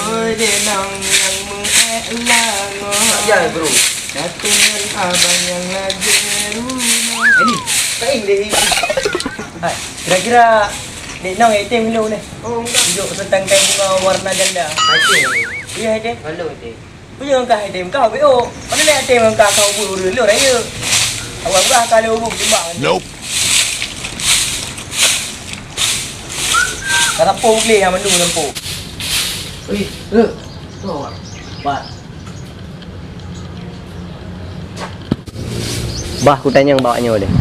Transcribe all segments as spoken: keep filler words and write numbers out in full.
Oi, Dek Nong nyang meuék langoe. Ya, bro. Datang ngon abang nyang lagèe rumoh. Ini, kain deh. Hai, kira-kira Dek Nong item dulu ni. Oh, enggak. Tunjuk tentang kain bunga warna janda. Item. Iya, item. Lalu item. Peue nyang ka item kau, Beo? Mana lé item nyang ka kau buet ureueng lôn rayeuk? Awak bah ka lôn hubung timbang. Nope. Ka sampôh gleh nyang mandum sampôh. Ui, eh. Tuh, Wan. Bah, kutanyong bak nyoe deh.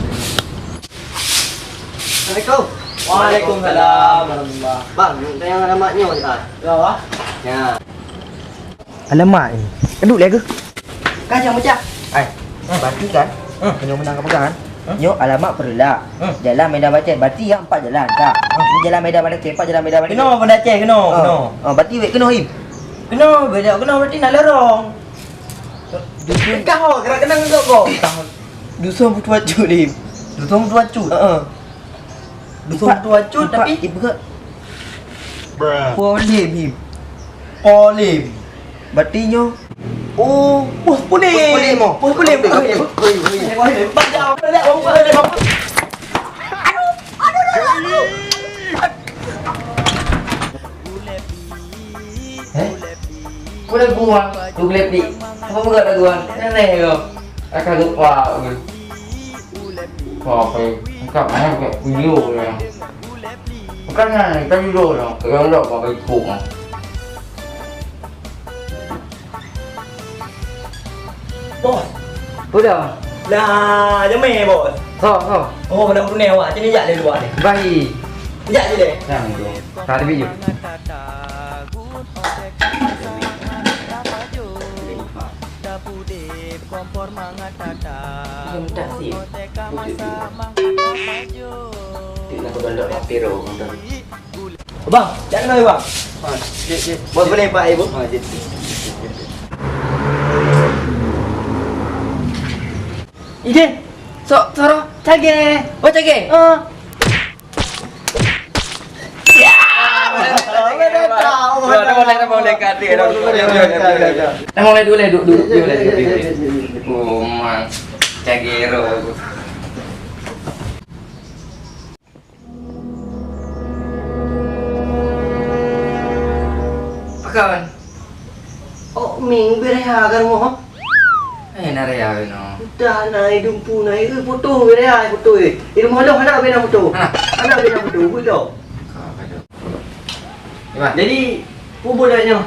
Assalamualaikum. Waalaikumsalam warahmatullah. Bang, tanyong alamat nyoe, ah. Ya, Bah. Ya. Alamak, eh. Ka duek lé keuh? Ka jam pecah. Ai, eh, berarti kan? Hmm. Meunyoe meunan ka peugah kan? Hmm. Nyoe alamat Peureulak. Hmm. Jalan Medan Aceh, berarti ya empat jalan, ka. Hmm. Ni jalan Medan Aceh, empat jalan Medan Aceh. Keunoe Banda Aceh, keunoe, oh, keunoe. Oh, berarti wek keunoe, Im? Keunoe, beda keunoe, berarti na lorong. Dusun. Kah ho, gerak keunoe ngon kok. Dusun Putuacut, Im. Dusun Putuacut? Heeh. Dusun Putuacut, tapi ibu ke? Polem, Im. Polem. Berarti nyoe. Oh, pos polem. Pos polem, oh. Pos polem. Pos polem. Pos polem. Pos polem. Pos polem. Aduh, aduh, aduh, aduh. Eh? Kau dah buang, tu gelap ni. Apa buka dah buang? Aneh kau. Akan lupa aku. Kau apa? Engkau mana buat video ya? Bukan lah, kita video lah. Kalau enggak, kau apa ikut lah. Bos. Udah. Lah, jamé, Bos. Ho, ho. Oh, pada pun awak. Sini jak di luar ni. Baik. Jak je deh. Nah, itu. Tadi video. Yang tak sih. Tidak aku dah tak piro, kan? Bang, jak keunoe, Bang. Ha, jeuet, jeuet. Bos boleh, Pak, Ibu? Ha, jeuet. Ideh, sok, soroh, cagée. Oh, cagée? Ha. Ya! Boleh, boleh, boleh, boleh, boleh. Dah mulai dulu, duduk, duduk, duduk, duduk. Oh, mang. Cagée roh. Pakon? Oh, Ming, bereha kan moh? Eh, na reha beno. Dah na idumpu na, eh, foto bereha foto, eh. Di rumah lo hana bena foto. Hana? Hana bena foto, buat lo. Ka, ka, ka. Jadi, peue buet nyoe?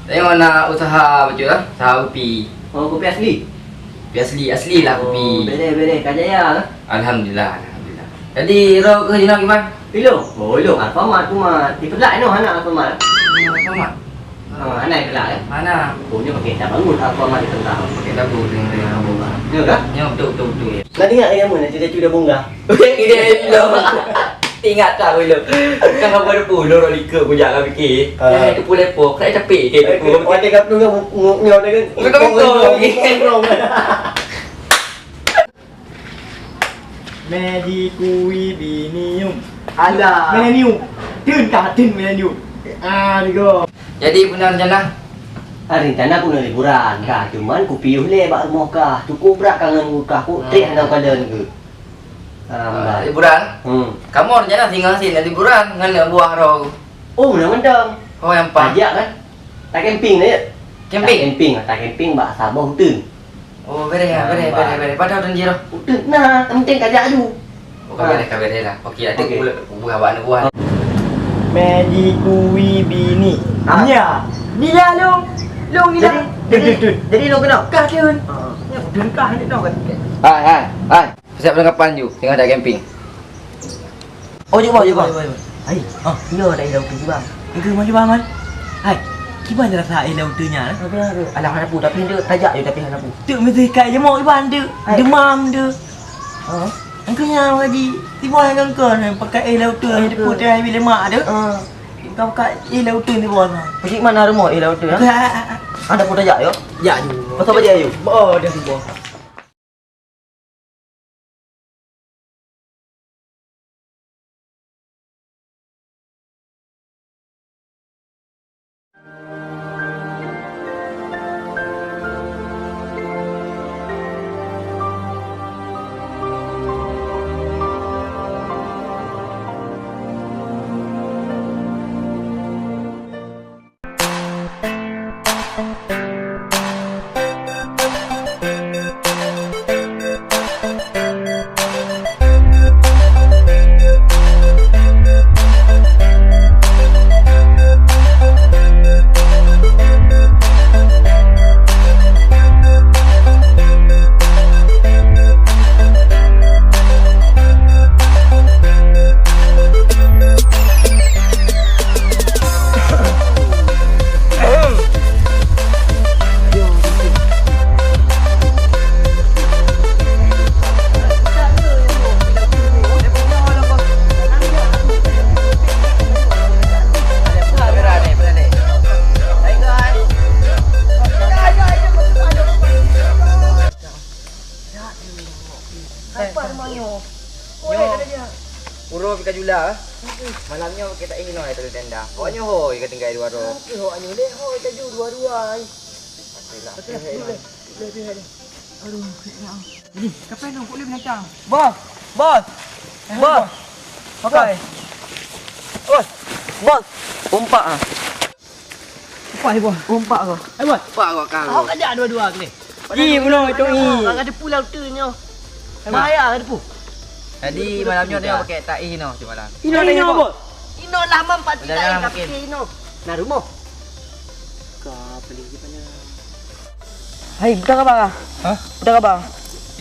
Nyoe na usaha bacut lah, usaha kupi. Oh, kupi asli? Kupi asli, asli lah kupi. Oh, bereh, bereh, ka jaya lah. Alhamdulillah, alhamdulillah. Jadi, roh keuh jinoe kiban? Ilong. Oh, ilong. Alfamart, kumat. Di Peureulak inoe hana Alfamart. Alfamart? Ha, hana Peureulak, eh? Hana. Oh, nyoe pakai tak bangun Alfamart di Peureulak. Pakai tak bangun, ya. Nyoe kah? Nyoe, betul, betul, betul. Nak ingat lagi nama, nak cucu dah bongkar? Ide ilong. Ingat tak dulu? Kan kamu ada puluh orang ikut aku jangan fikir. Ah. Jangan itu pun lepo. Kan capek ke itu. Waktu kau tu kan nyoh dah kan. Bukan kau lagi. Medikui binium. Alah. Milenium. Tun kah tun milenium. Ah, digo. Jadi benar rencana? Ah, rencana pun liburan kah, cuman kupiôh lé bak rumoh kah. Cukup brat kangen kah. Kok trek hana kalon ke. Ah, liburan? Hmm. Kamoe rencana singoh sinoe liburan ngon aneuk buah droe. Oh, meunan mantong. Oh, nyang paih. Tajak kan? Ta camping na, ya? Camping? Ta camping, ta camping bak saboh uteuen. Oh, bereh ya, bereh, bereh, bereh. Padahai uteuen jih roh. Uteuen na, yang penting kajak aju. Oh, ka bereh, ka bereh lah. Okey, adak kubuih awak aneuk buah. Medikui bini. Ah. Nya. Bila long? Long ni lah. Jadi, jadi long kena? Kah tiun. Ha. Nya uteuen kah ni tau kan? Hai, hai, hai. Siap perlengkapan ju, tengah dak camping. Oh, jom, jom. Hai, ha, ina dak ilau tu, bang. Engkau maju, bang, man. Hai, kiban rasa ilau tu nya, eh? Alah, hana pu, tapi dia tajak je, tapi hana pu. Tu mesti kai jemok, kiban tu. Hai. Demam tu. Ha? Engkau nya lagi, tiba yang kau pakai ilau tu, yang dekat dia bila mak tu. Ha. Kau pakai ilau tu tiba. Pergi mana rumah ilau tu, ha? Ada pu tajak, yo? Ya, ju. Pasal baca, ju. Oh, dah tiba. Malam nyoe kita ih nyoe teuh tenda. Awak nyoe hoi ka tinggai dua droe. Tapi awak nyoe leh hoi taju dua-dua ai. Okey lah. Okey lah, okey lah. Aduh, sakét lah. Ni, kapai tu, kok leh binatang. Bos, bos. Eh, bos. Bos. Pakai. Bos. Bos. Pompa ah. Apa ni, bos? Pompa kau. Eh, bos. Pompa kau kau. Awak kajak dua-dua ke ni? Ih, bunoe itu ih. Kau ada pulau tu nyoh. Bahaya ada pu. Jadi malam nyoe dia pakai tak ih noh, cuma lah. Ino dah ino, bos. Ino lah mam pati tak ih, tapi ino. Nah, rumoh. Ka beli di mana? Hai, buta kaba? Hah? Buta kaba?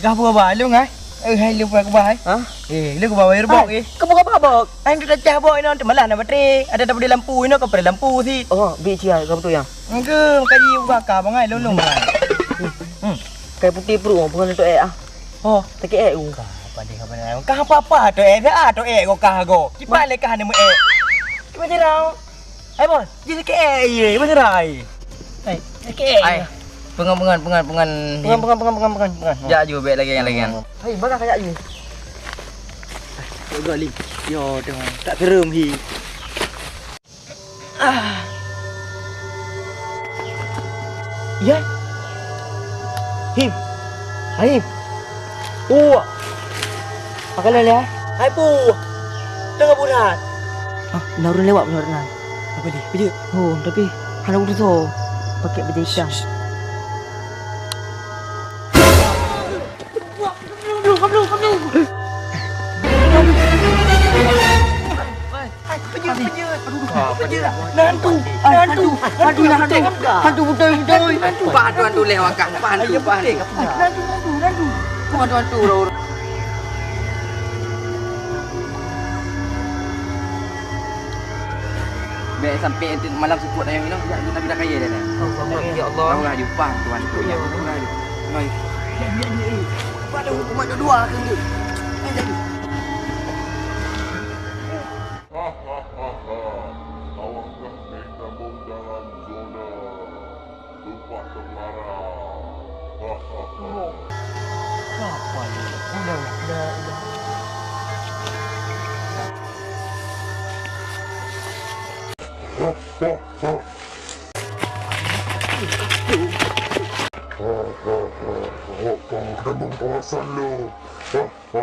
Dah apa kaba? Lu ngai? Eh, hai lu apa kaba hai? Hah? Eh, lu kaba wayar bok eh. Kamu kaba bok? Hai tu dah cah bok ino tu malah nak baterai. Ada tak beri lampu ino kau beri lampu si. Oh, bi cia kamu tu ya. Engke kaji uga ka bangai lolong bangai. Hmm. Kai putih perut bukan tu eh ah. Oh, tak eh u. Ka apa dia kaba? Ka apa-apa tu eh? Dah tu eh kau kah go. Kipat lekah nama eh. Kipat jerau. Hai bos, jadi ke eh ye, bener ai. Hai, ke eh. Hai. Pengan pengan pengan pengan. Pengan pengan pengan pengan pengan pengan. Jak ju bek lagi yang lain. Hai, bagaimana kajak ju? Kau gali. Yo, tengok. Tak serem hi. Ah. Ya. Him. Hai. Wah. Pakai lele eh? Hai pu. Tengah bulan. Hah, na ureueng lewat meunurot nan. Apa dia? Apa dia? Oh, tapi hana ureueng so. Pakai baju hitam. Nantu, nantu, nantu, nantu, nantu, betul, betul. Bantu, bantu leh wakak, bantu, bantu. Nantu, nantu, nantu. Bantu, bantu, orang. Bèk sampai nanti malam siput ayam minum, ya, kita bila kaya dah. Ya Allah. Tahu lah, jumpa Tuhan, Tuhan. Ya Allah. Baik. Ya, ya, ya, eh. Pada hukuman kedua, kan dia. Eh, jadi. Hahaha. Awak dah naik gabung dalam zona. Lupa teumarah. Hahaha. Kapal ni. Udah, udah, udah. Hahaha. Hahaha. Kamu kawasan lo. Hahaha.